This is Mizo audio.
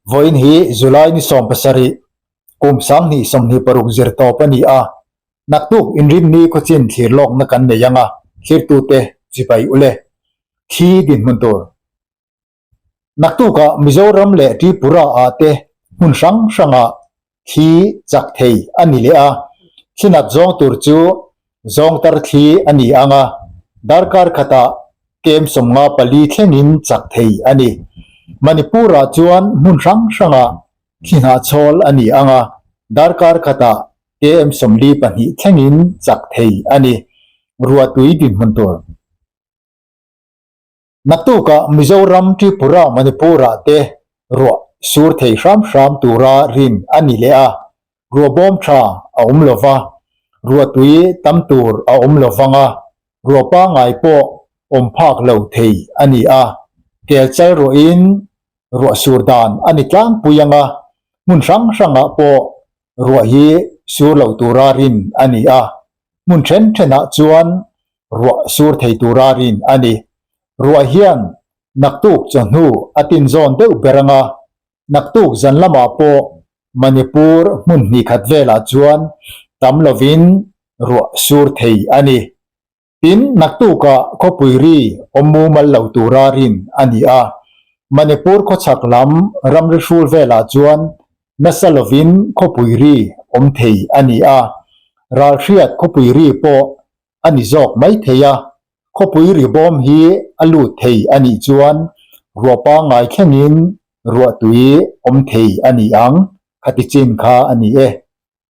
Vawiin hi July ni 17, kum 2026 zir tawp a ni a, naktuk inrinni khawchin thlir lawkna kan nei ang a, thlirtute chibai ule. Thi dinhmun tur. Naktukah Mizoram leh Tripura ah te hmun hrang hrangah thli chak thei a ni leh a, thli nat zawng tur chu zawngtar thli a ni ang a, darkar khatah kem 54 thlengin chak thei a ni. Manipur-ah chuan hmun hrang hrangah thli hnahchhawl a ni ang a, darkar khatah kem 42 thlengin chak thei a ni. Ruahtui dinhmun tur. Naktukah Mizoram, Tripura, Manipur-ah te ruah sur thei hram hram tura rin a ni leh a, ruah bawm tha a awm lo va, ruah tui tam tur a awm lo vang a, ruah pangngai pawh awm phak lo thei a ni a, kel chal ruahin ruah sur dan a ni tlangpui ang a, hmun hrang hrangah pawh ruah hi sur lo tura rin a ni a, hmun then thenah chuan ruah sur thei tura rin a ni. Ruah hian naktuk chawhnu a tinzawn deuh ber ang a, naktuk zan lamah pawh Manipur hmun hnih khat velah chuan tam lovin ruah sur thei a ni. Tin, naktukah khawpui ri awm mumal lo tura rin a ni a, Manipur khawchhak lam ramri hrul velah chuan nasa lovin khawpui ri awm thei a ni a, ralhriat khawpui ri pawh a ni zawk mai thei a, khawpui ri bawm hi a lut thei a nih chuan ruah pangngai thlengin ruahtui awm thei a ni ang, khati chin kha a ni e.